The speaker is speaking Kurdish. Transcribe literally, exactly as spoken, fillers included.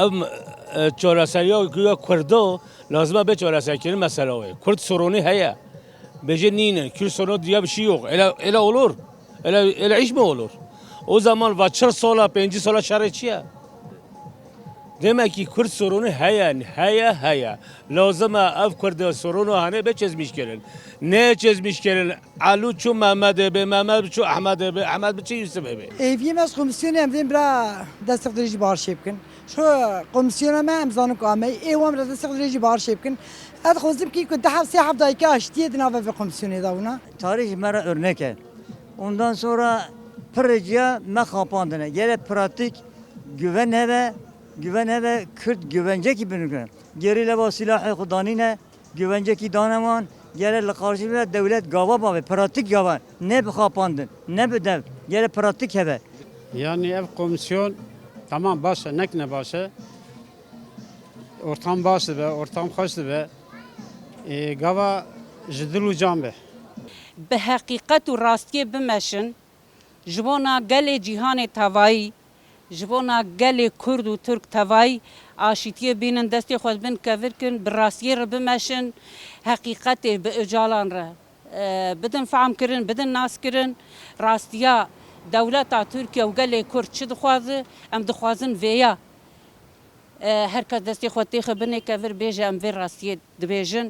Ev, e, çareseriya ku ya Kurdo lazim e bê çareserkirin mesela wê. Kurd sorunî heye. Bêje nînin. Kürt sorunu diye bir şey yok. Ele, ele olur. Ele, ele iş mi olur? O zaman va çil sola, pêncî sola şerê çi ye? Demek ki Kurd sorunu heye, heye, heye. Lazim e ev Kurd sorunu hane bê çözmüş kirin. Ne çözmüş kirin? Elu çû Mehmedê bê, Mehmed çû Ehmedê bê, Ehmed çû Yusufê bê. Êviyê me ji komisyonê em dên bira destek dirêjî bi arşê bikin. Şu komisyona me em zanin ku ameyî, ê wan re destek dirêjî bi arşê bikin. Ez dixwazim ki ku du heft sê heft dayike aştiyê di nava vê komisyonê de bûna. Tarih ji me re örnek e. Ondan sonra pirê ciya me xapandine. Gere pratik güven hebe, güven hebe Kürt güvencekî binigre. Gerîla va silahê xwe danîne, güvencekî dane wan, gere li qarşî ve dewlet gava bavê, pratik gava, ne bi xapandin, ne bi dev, gere pratik hebe. Yani ev komisyon tamam baş e, nek ne baş e. Ortam baş dibe, ortam xweş dibe. E, gava ji dil û can be. Bi heqîqet û rastiyê bimeşin, ji bona gelê cîhanê tevayî, ji bona gelê Kurd û Tirk tevayî aşîtiyê bînin, destê xwe bin kevir kin, bi rastiyê re bimeşin, heqîqetê bi Ocalan re, e, bidin fehm kirin, bidin nas kirin. Rastiya dewleta Tirkiye û gelê Kurd çi dixwaze, em dixwazin vêya. E, her kes destê xwe têxe binê kevir bêje, em vê rastiyê dibêjin.